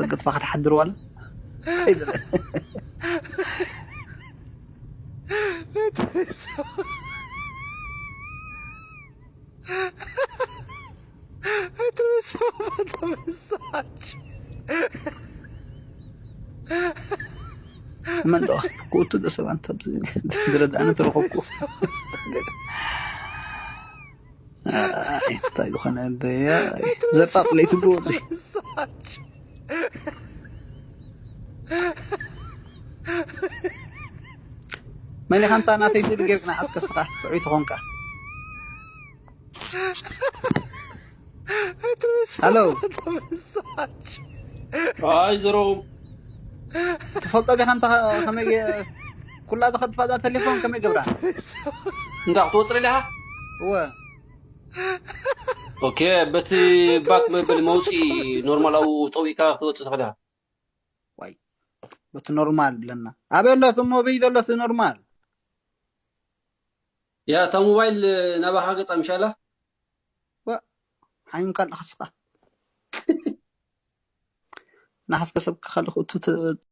ረገጥፋ ክትሓድር ዋላ ከይደ Too so much. መን ደዋ ክውቱ ዶ ሰብ ኣንተ ዝረዳእኒ ተረኸብኩ እንታይ ዝኾነ ደያ ዘጣጥ ለይትብሉ ወፂ መን ኢኻ እንታ ናተይ ስእሊ ጌርና ኣስከስኻ ጥዑይ ትኾንካ ሃሎ ኣይ ዘረዎም ትፈልጦ ዲኻ እንታ ከመይ ጌ- ኩላ ዝኸጥፋ እዛ ቴሌፎን ከመይ ገብራ እንዳ ክትወፅር ኢለኻ እወ ኦኬ በቲ ባክ መበሊ መውፅኢ ኖርማላዊ ጠዊካ ክትወፅእ ትኽእል ኢኻ ዋይ በቲ ኖርማል ብለና ኣበይ ኣሎ እሞ በይ ዘሎ እቲ ኖርማል ያ እታ ሞባይል ናባኻ ገፃ ምሻላ ሓይምካ ኣለኻ ስኻ ናሓስከ ሰብ ክኸልኽ እቱ